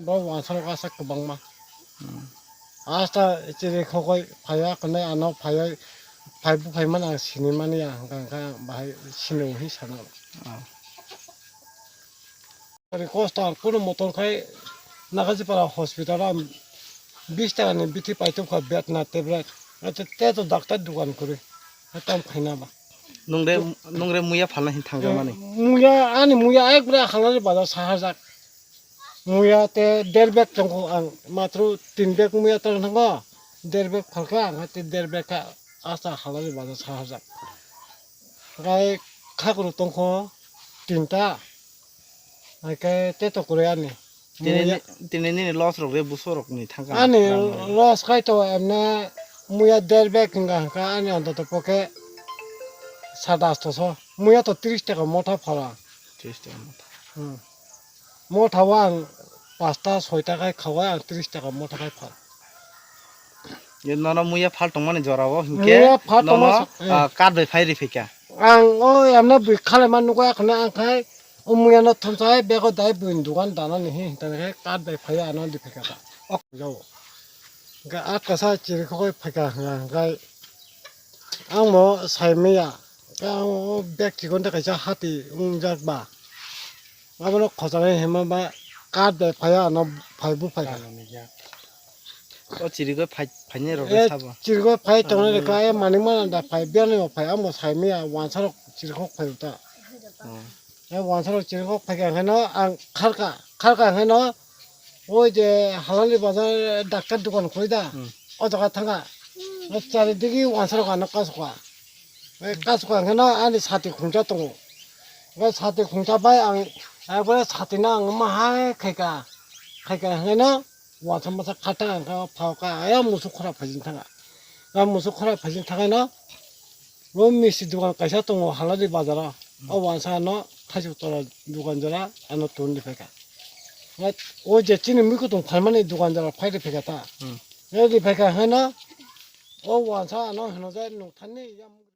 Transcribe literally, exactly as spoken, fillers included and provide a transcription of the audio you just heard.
Bo wansarok aswk kwbangma. Hmm. Asta chiri khogoi phaiya, kwnwi ano phaiya, phai buphai mani ang sinimani ya, hwnkha hwnkha ang bahai sino hwnwi sana. Oh. Request ang kuno motor khai Nagajipara hospital o bis taka ni bithi paitokha bed na tablet. Ate te to doctor dukan kuri. Tam khaina ba. Nungre, nungre muya phalna hin thangjakmani. Muya, ani muya ekbra halari bazar saharjak. Muya te der bag tongkho ang matro tin bag muya tong thango. Der bag phalkha ang te der bag kha asta halari bazar saharjak. Gai khakuru tongkho tinta. Hai khe te to kwrwi ani. Tini, muya ni-, tini nini loss rok re buso rok ni thangka. Ani rang rok. Loss khai to emne muya der bag hinga hangka ani ontoto poke sat asto so. Muya to tris taka motha phala. Tris taka motha. Hmm. Motha o ang pasta soi taka khai khawa ang tris taka motha khai phala. Ye nono muya phal tongmani jora o hinkhe muya phal nono, tongma sa-, eh. Ah, card bai phai ri phika. Ang o emne bui khalai man nugo, akhne ang khai o muya no thomsai bego dai bui dugan dana ni hi hinta khe card bai phai ano di phika ta. Ok, jao. Ga a kasa chiri khogoi phika hwnga hwnkhe ang mo sai maya. Ang o bag chikon ta kaisa hati wngjak ba. Abono khojagwi hima ba card bai phaiya ano phai bu phai kha. O chirigo phai, phainai rok Eh, sabo. Chirigo phai tongnai rok kha, eh, manik mana da phai, biyani rok phai, amo sai maya, wansa rok chirikhok phai uta. Oh. Eh, wansa rok chirikhok phai kha hwnkhe no ang kharka, kharka hwnkhe no, oi je halali bazar doctor dukan khoi da, Hmm. O jaga thanga. Eh, charidigi wansa rok ano kasoka. Eh, kasoka hwnkhe no ani sati khungsa tongo. Bai sati khungsa bai ang, ekbare sati no ang ma hai khaika, khaika hwnkhe no, Wansa masa kha thang kha phao kha, ayang musuk khora phaijin thanga. Ayang musuk khora phaijin thangwi no, bo misti dukan kaisa tongo Haladi bazaro. O wansa no thaichuk tora dukan jora ano tun di phaikha. O je chini mui kutung phalmani dukan jora phai di phaikha ta. Hmm. Phai di phaikha hwno, o wansa ano hwno je nung thani yang